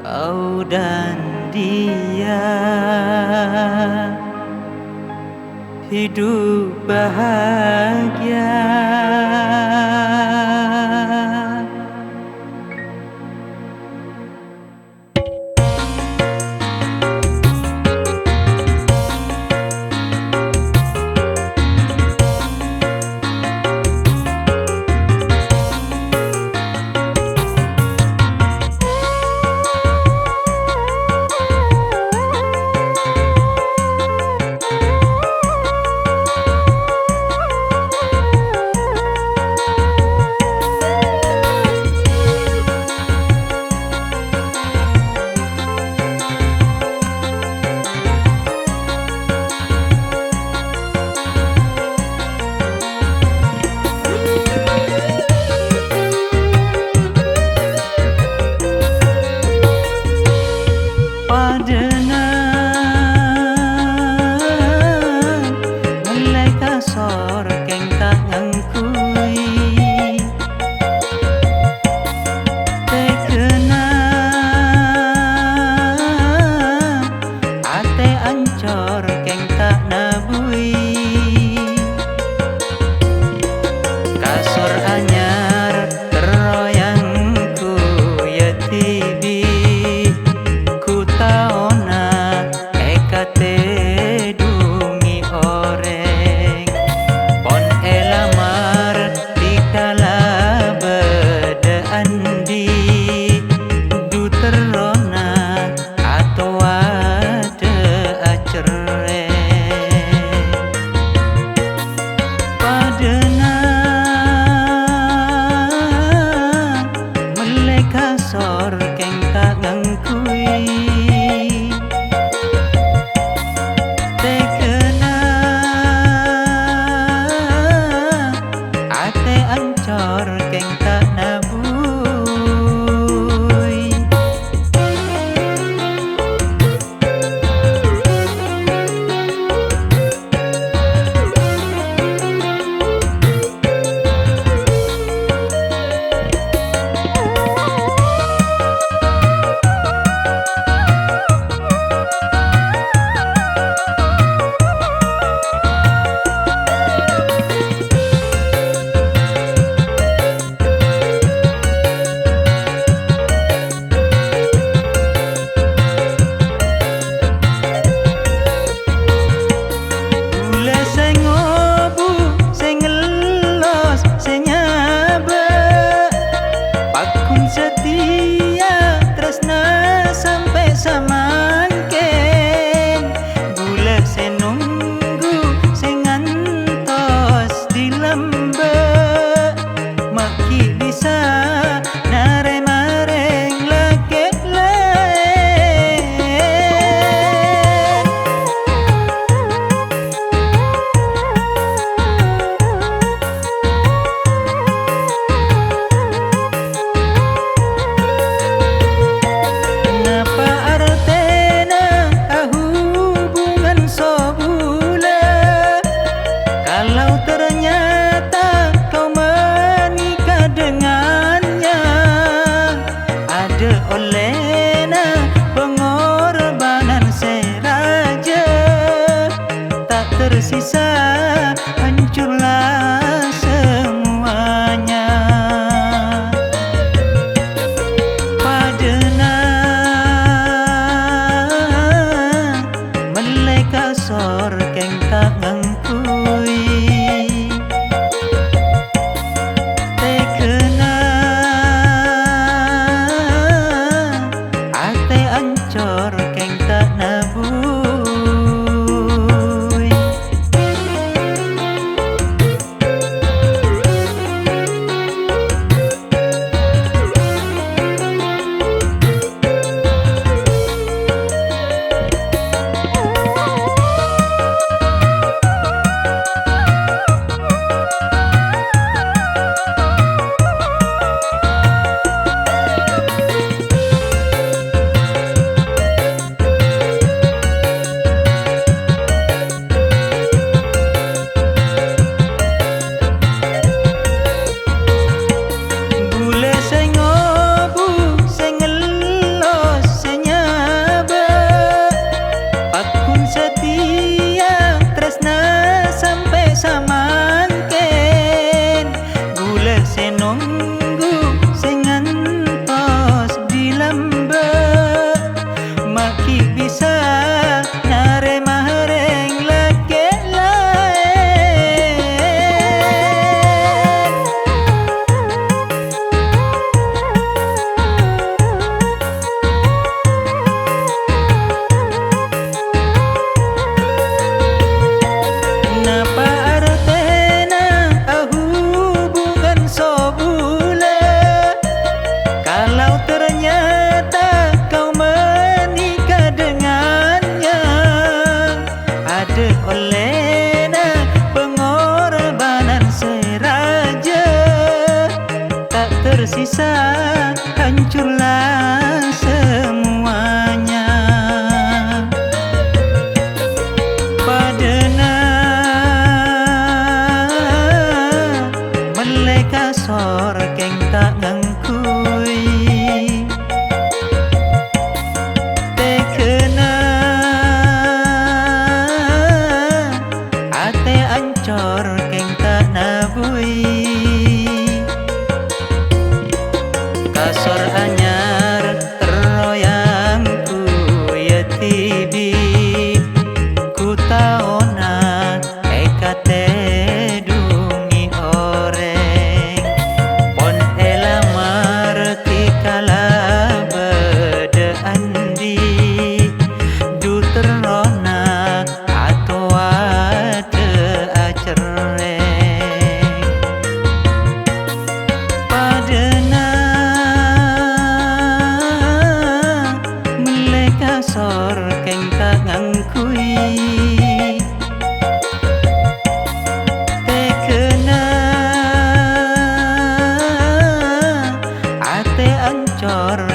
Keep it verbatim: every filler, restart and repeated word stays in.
Kau dan dia hidup bahagia. Padâna mellè kasor kèng ta' ngangghuy. Tegghâna atè ancor kèng ta' nabuy. Kasor anyar terro èangghuy dhibi', ghu taona èkatèdhungè orèng. Pon èlamar dikala bâdâ andi', dhu terrona atowa dâ' acerrè. Padâna mellè kasor kèng ta' ngangghuy. Tegghâna atè ancor kèng ta' nabuy. Bulâ sè ngobu, sè ngellos, sè nyabâ', pagghun satèya tresna sampè' samangkèn. Bulâ sè nongghu, sè ngantos dilambâ', ma' ghi' bisa narèma rèng lakè' laèn. Napa artèna ahubungan sobulâ? Kalau ternyata kau menikah dengannya, adâ' ollèna pengorbanan sè rajâ, ta' tersisa, hancurlah semuanya. Padâna mellè kasor kèng ta' ngangghuy. Tegghâna atè ancor kèng ta' nabuy. Ar